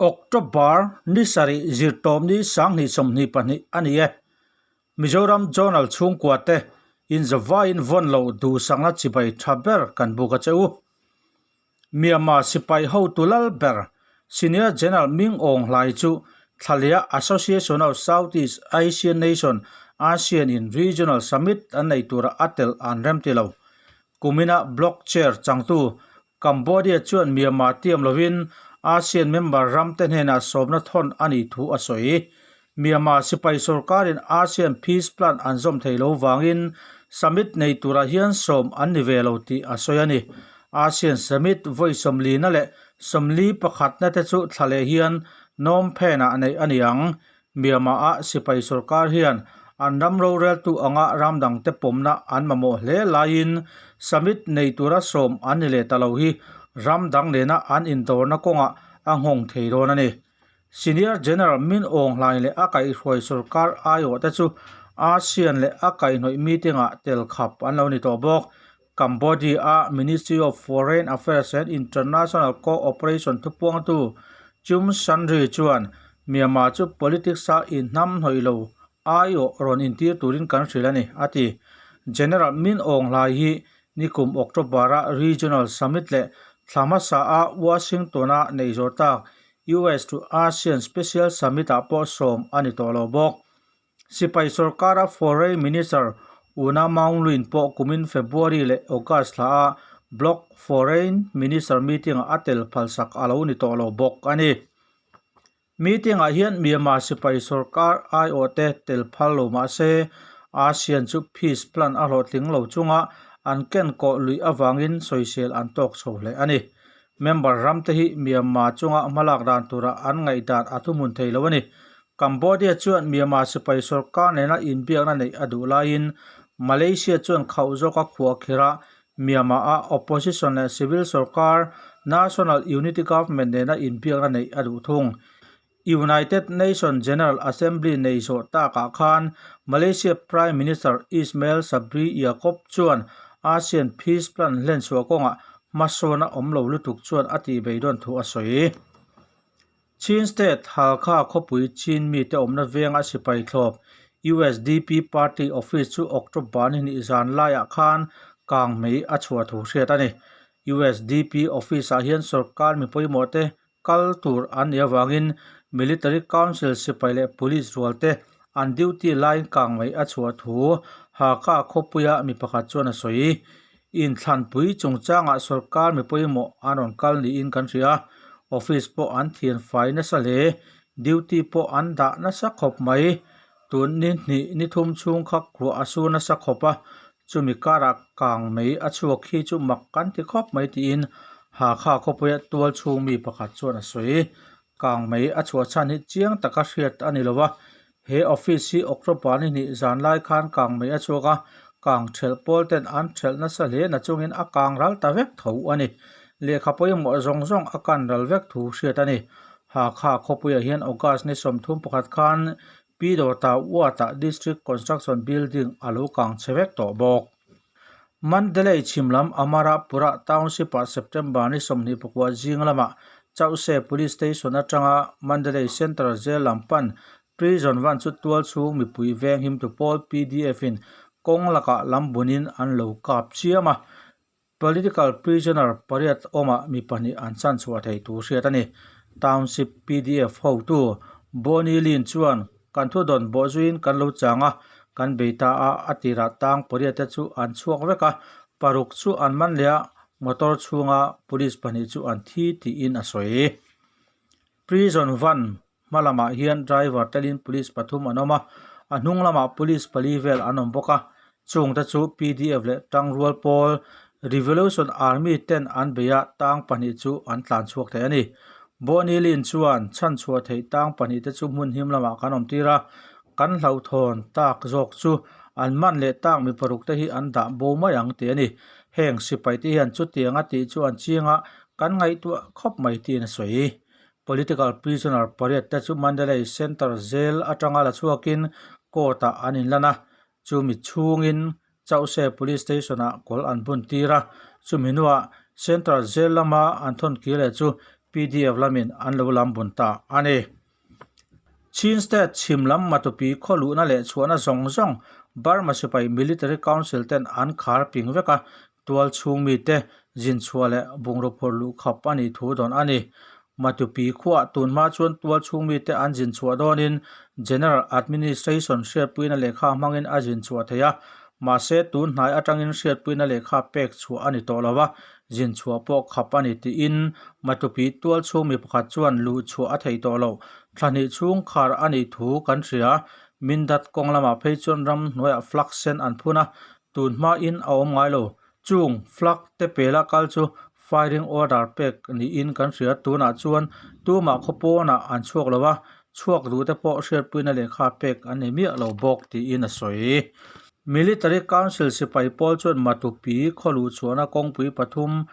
October ni sarih zirtawpni 2022 a ni e. Mizoram Journal chhungkua te inzavaiin vawn loh duhsakna chibai tha ber kan buk a che u. Myanmar sipai hotu lal ber Senior General Ming Aung Hlaing chu Thlalia Association of Southeast Asian Nation, ASEAN, in Regional Summit an nei tura a tel an remti lo. Kumina Bloc Chair changtu Cambodia chuan Myanmar tiam lovin ASEAN member ramte hnenah sawmna thawn a nih thu a sawi. Myanmar sipai sorkarin ASEAN Peace Plan an zawm thei lo vangin summit nei turah hian sawm an ni ve lo tih a sawi a ni. ASEAN Summit vawi sawmlina leh sawmli pakhatna te chu thla leh hian Phnom Penh-ah neih a ni ang. Myanmar-a sipai sorkar hian an ram roreltu anga ram dangte pawmna an mamawh hle laiin summit nei tura sawm an ni leh ta lo hi ram dang nena an indawrna kawngah a nghawng thei dawn a ni. Senior General Min Aung Hlaing leh a kaihhruai sorkar aiawhte chu ASEAN leh a kaihhnawih meeting-ah tel khap an lo ni tawh bawk. Cambodia-a Ministry of Foreign Affairs and International Co-operation thupuangtu Chum Sanri chuan Myanmar chu politics-a inhnamhnawih lo aiawh rawn intir turin kan hrilh a ni, a ti. General Min Aung Hlaing hi nikum October-a Regional Summit leh thla hmasa-a Washington-a neih zawh tak US to ASEAN Special Summit-ah pawh sawm a ni tawh lo bawk. Sipai sorkara Foreign Minister Una Maung Lwin pawh kumin February leh August thla a Bloc Foreign Minister meeting-ah a tel phalsak a lo ni tawh lo bawk a ni. Meeting-ah hian Myanmar sipai sorkar aiawhte tel phal lo mah se, ASEAN chu peace plan a hlawhtling lo chunga an kenkawh luih avangin sawisel an tawk chho hle a ni. Member ramte hi Myanmar chunga hmalak dan tura an ngaihdan a thuhmun thei lo a ni. Cambodia chuan Myanmar sipai sorkar nena inbiakna neih a duh laiin Malaysia chuan khauh zawka khuahkhirh a Myanmar-a opposition leh civil sorkar National Unity Government nena inbiakna neih a duh thung. United Nations General Assembly nei zawh takah khan Malaysia Prime Minister Ismail Sabri Yaakob chuan ASEAN Peace Plan hlenchhuah kawngah hmasawn a awm lo lutuk chuan a tihbeidawn thu a sawi. Chin State Halkha khawpui Chin mite awmna venga sipai thlawp usdp Party Office chu October ni hnih zan laiah khan kang mei a chhuah thu hriat a ni. Usdp Office-ah hian sorkar mi pawimawhte kal tur an nih avangin Military Council sipai leh Police rualte an duty laiin kang mei a chhuah thu Hakha khawpuia mi pakhat chuan a sawi. Inthlanpui chungchangah sorkar mi pawimawh an rawn kal niin kan hria a, office pawh an thian fai nasa hle, duty pawh an dah nasa khawp mai. Tun ni hnih ni thum chhung kha kruah a sur nasa khawp a, chumi karah kang mei a chhuak khi chu mak kan ti khawp mai tiin Hakha khawpuia tual chhung mi pakhat chuan a sawi. Kang mei a chhuah chhan hi chiang taka hriat a ni lo va, he office hi October ni hnih zan lai khan kang mei a chhuak a, kang thelh pawl ten an thelh nasa hle na chungin a kang ral ta vek tho a ni. Lehkha pawimawh zawng zawng a kan ral vek thu hriat a ni. Hakha khawpuiah hian August ni 31 khan Pi Dawta Ward-ah District Construction Building a lo kang chhe vek tawh bawk. Mandalay chhim lam Amarapura Township-ah September ni 24 zing lamah Chauhse Police Station atanga Mandalay Central Jail lam pan Prison van chu tual chhung mipui veng himtu pawl PDF-in kawng lakah lam bunin an lo kap chiam a. Political prisoner pariat awmah mi pahnih an chhanchhuah thei thu hriat a ni. Township PDF hotu Bonnie Lin chuan, Kan thudawn bawh zuiin kan lo chang a, kan bei ta a, a tirah tang pariat te chu an chhuak vek a, paruk chu an man leh a, motor chhunga police pahnih chu an thi tiin a sawi. Prison van hma lamah hian driver telin police pathum an awm a, a hnung lamah police pali vel an awm bawk a, chungte chu pdf leh tangrual pawl Revolution Army ten an bei a tang pahnih chu an tlan chhuak thei a ni. Bonilin chuan chhanchhuah theih tang pahnih te chu hmun him lamah kan awm tir a, kan hlauhthawn tak zawk chu an man leh tak mi paruk te hi an dah bo mai ang tih a ni. Heng sipai te hian chutiang a tih chu an ching a, kan ngaihtuah khawp mai tiin a sawi. Political prisoner pariat te chu Mandalay Centre Jail atanga la chhuakin court ah an inlan a, chumi chhungin Chauhse Police Station ah kawl an bun tir a, chumi hnuah Central Jail lama an thawn kir leh chu Pdf lamin an lo lam bun ta a ni. Chin State chhim lam Matupi khaw luhna leh chhuahna zawng zawng Burma sipai Military Council ten an khar ping vek a, tual chhung mite zin chhuah leh bungraw phawrh luh khap a nih thu dawn a ni. Matupi khuaah tun hma chuan tual chhung mite an zin chhuah dawnin General Administration hriatpuina lehkha hmangin a zin chhuah thei a, mahse tun hnai atangin hriatpuina lehkha pek chhuah a ni tawh lo a, Zin chhuah pawh khap a ni tiin Matupi tual chhung mi pakhat chuan luh chhuah a thei tawh lo. Thla hnih chhung khar a nih thu kan hria. Mindat kawng lamah phei chuan ram hnuaiah flag sen an phun a, tun hmain a awm ngai lo. Chung flag te pela kal chu firing order pek niin kan hria. Tunah chuan tumah khaw pawnah an chhuak lo a, chhuak duhte pawh hriatpuina lehkha pek an ni miah lo bawk tiin a sawi. Military Council sipai pawl chuan Matupi khaw luh chhuahna kawngpui pathum,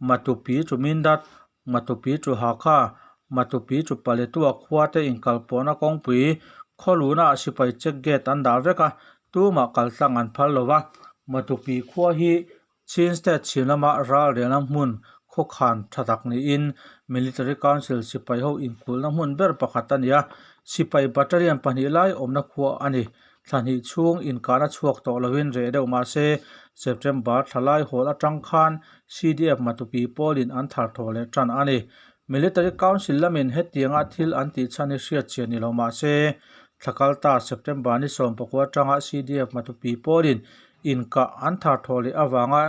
Matupi to Mindat, Matupi to Hakha, Matupi to Paletwa khua te inkalpawhna kawngpui khaw luhnaah sipai check gate an dah vek a, tumah kaltlang an phal lo va. Matupi khua hi Chin State chhim lama ralrelna hmun khawkhan tha tak niin Military Council sipai ho inkulhna hmun ber pakhat a ni a, sipai battalion pahnih lai awmna khua a ni. Thla hnih chhung inkahna chhuak tawh lovin reh deuh mah se September thla lai hawl atang khan CDF Matupi pawlin an thar thaw leh tan a ni. Military Council lamin hetianga thil an tih chhan hi hriat chian ni lo mah se thla kalta September ni 19 atanga CDF Matupi pawlin Inkah an thar thawh leh avanga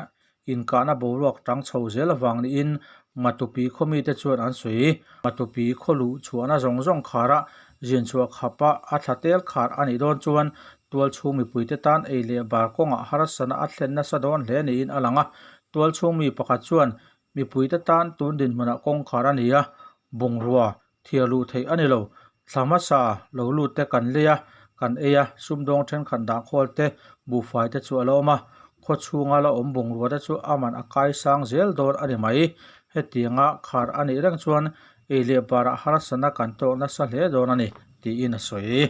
inkahna boruak tang chho zel avang niin Matupi khaw mite chuan an sawi. Matupi khaw luh chhuahna zawng zawng khara zin chhuah khapa a thla tel khar a nih dawn chuan tual chhung mipuite tan ei leh bar kawngah harsatna a thlen nasa dawn hle niin a lang a. Tual chhung mi pakhat chuan mipuite tan tun dinhmunah kawngkhar a ni a, bungrua Thiar luh theih a ni lo. Thla hmasa lo lut te kan lei a, kan ei a, sumdawng thenkhat dah khawl te, buhfai te chu a la awm a. Khaw chhunga la awm bungrua te chu a man a kai sang zel dawn a ni mai. Hetianga khar a nih reng chuan ei leh barah harsatna kan tawk nasa hle dawn a ni, tiin a sawi.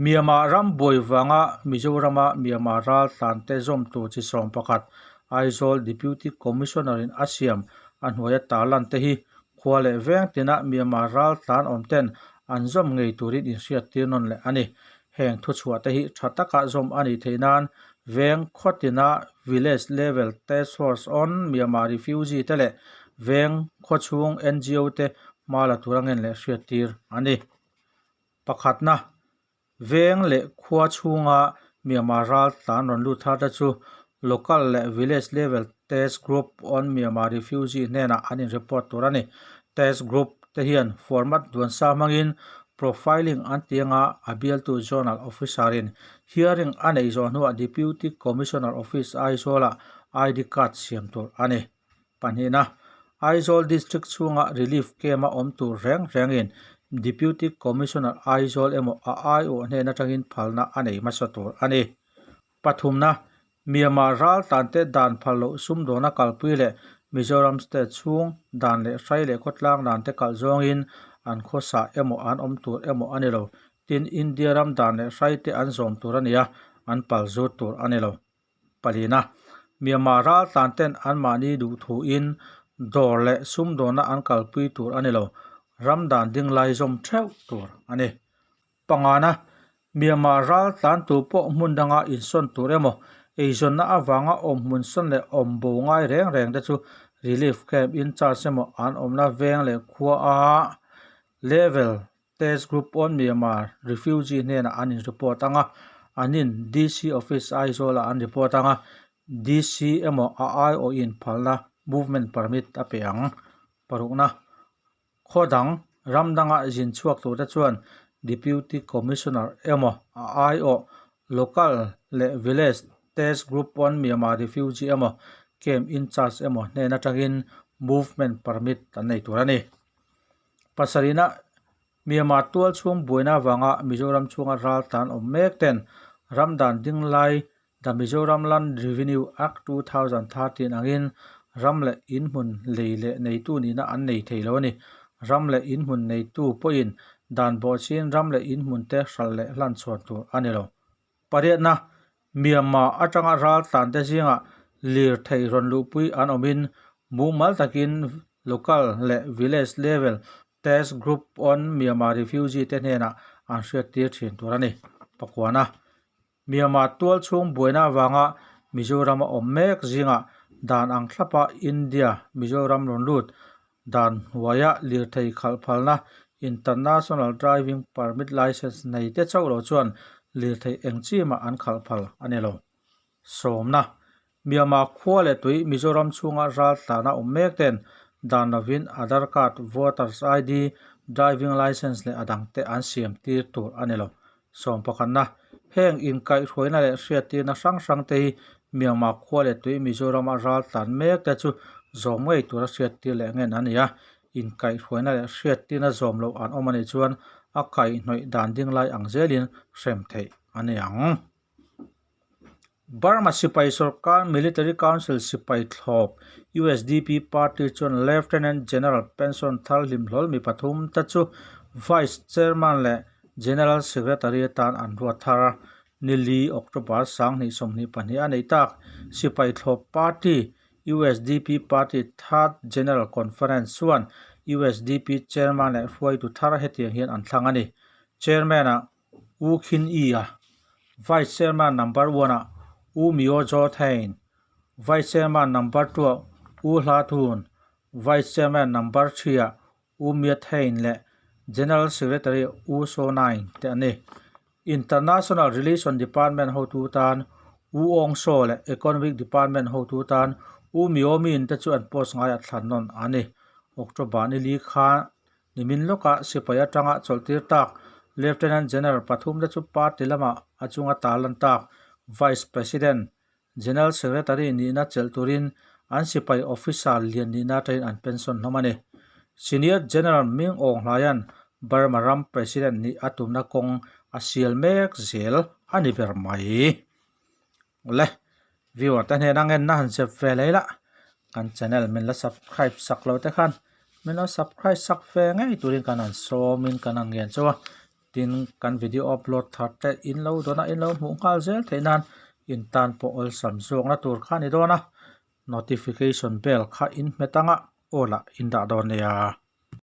Myanmar ram buai vanga Mizorama Myanmar ral tlante zawm tur chi 11 Aizawl Deputy Commissioner in a siam a hnuaia tarlan te hi Khua leh veng tina Myanmar ral tlan awm ten an zawm ngei turin inhriat tir nawn leh a ni. Heng thuchhuah te hi tha taka zawm a nih theih nan veng khaw tina Village Level Task Force on Myanmar Refugee te leh veng khaw chhung ngo te hma la tura ngen leh hriat tir a ni. Pakhatna, Veng leh khua chhunga Myanmar ral tlan rawn lut thar te chu Local leh Village Level Task Group on Myanmar Refugee hnenah an in report tur a ni. Task Group te hian format duansa hmangin profiling an ti anga a bialtu Zonal Officer in hearing a neih zawh hnuah Deputy Commissioner Office Aizawl-ah ID card siam tur a ni. Pahnihna, Aizawl District chhunga Relief Camp-a awm tur reng rengin Deputy Commissioner Aizawl emaw a aiawh hnen atangin phalna a nei hmasa tur a ni. Pathumna, Myanmar raltlante dan phal loh sumdawna kalpui leh Mizoram State chhung dan leh hrai leh khawtlang dante kalh zawngin an khawsa emaw an awm tur emaw a ni lo. Tin, India ram dan leh hraite an zawm tur a ni a, an pal zut tur a ni lo. Palina, Myanmar raltlan ten anmahni duh thuin dawr leh sumdawnna an kalpui tur a ni lo, ram dan ding lai zawm theuh tur a ni. Pangana, Myanmar raltlan tu pawh hmun danga insawn tur emaw, eizawnna avanga awm hmun sawn leh awm bo ngai reng reng te chu relief camp in charge emaw an awmna veng leh khua a level Test Group on Myanmar Refugee hnenah an in report ang a, an in DC Office Aizawl-ah an report ang a, DC emaw a aiawhin phalna Movement Permit a pe ang. Parukna, Khaw dang, ram danga zin chhuak turte chuan Deputy Commissioner emaw a aiawh Local leh Village Test Group on Myanmar Refugee emaw Camp In-Charge emaw hnen atangin Movement Permit an nei tur a ni. Pasarihna, Myanmar tual chhung buaina avanga Mizoram chhunga ral tlan awm mek ten ram dan ding lai The Mizoram Land Revenue Act 2013 angin ram leh in hmun lei leh neitu nihna an nei thei lo a ni. Ram leh in hmun neitu pawhin dan bawhchhin ram leh in hmun te hralh leh hlan chhuan tur a ni lo. Pariatna, Myanmar atanga ral tlante zingah lirthei rawn luhpui an awmin mumal takin Local leh Village Level Task Group on Myanmar Refugee te hnenah an hriattir thin tur a ni. Pakuana Myanmar tual chhung buaina avanga Mizoram a awm mek zingah dan ang thlapa India Mizoram rawn lut dan hnuaia lirthei khalh phalna International Driving Permit Licence nei te chauh lo chuan lirthei eng chi mah an khalh phal a ni lo. Sawmna, Myanmar khua leh tui Mizoram chhunga ral tlana awm mek ten dan lovin Aadhaar card, Voters ID, Driving Licence leh a dangte an siam tir tur a ni lo. Sawm pakhatna, Heng inkaihhruaina leh hriattirna hrang hrang te hi Myanmar khua leh tui Mizorama ral tlan mek te chu zawm ngei tura hriattir leh ngen a ni a, inkaihhruaina leh hriattirna zawm loh an awm a nih chuan a kaihhnawih dan ding lai ang zelin hrem theih a ni ang. Burma sipai sorkar Military Council sipai thlawp usdp party chuan Lieutenant General pension thar hlimhlawl mi pathum te chu Vice Chairman leh General Secretary atan an ruat thar a. Nili, October 2022 a neih tak sipai thlawp party usdp party Third General Conference chuan usdp Chairman leh hruaitu thar hetiang hian an thlang a ni. Chairman-ah U Khin Yi a, Vice Chairman Number One ah U Myo Zaw Thein, Vice Chairman Number Two ah U Hla Thun, Vice Chairman Number Three ah U Myat Hein leh General Secretary U Saw Naing te an ni. International Relation Department hotu tan U Aung Saw leh Economic Department hotu tan U Myo Min te chu an post ngaiah thlan nawn a ni. October ni li khan Nimin lawkah sipai atanga chawlhtir tak Lieutenant General pathum te chu party lamah a chunga tarlan tak Vice President, General Secretary nihna chelh turin an sipai officer lian nihna atangin an pension hlawm a ni. Senior General Ming Aung Hlaia'n Burma ram President nih a tumna kawng a sial mek zel a ni ber mai. Awle, viewer te hnena ngenna han zep ve leh ila, kan channel min la subscribe sak lo te khan min lo subscribe sak ve ngei turin kan han sawmin kan han ngen chauh a, tin kan video upload thar te in lo dawn a, in lo hmuh nghal zel theih nan in tan pawh awlsam zawkna tur kha a ni dawn a, notification bell kha in hmet anga aw lah in dah dawn nia.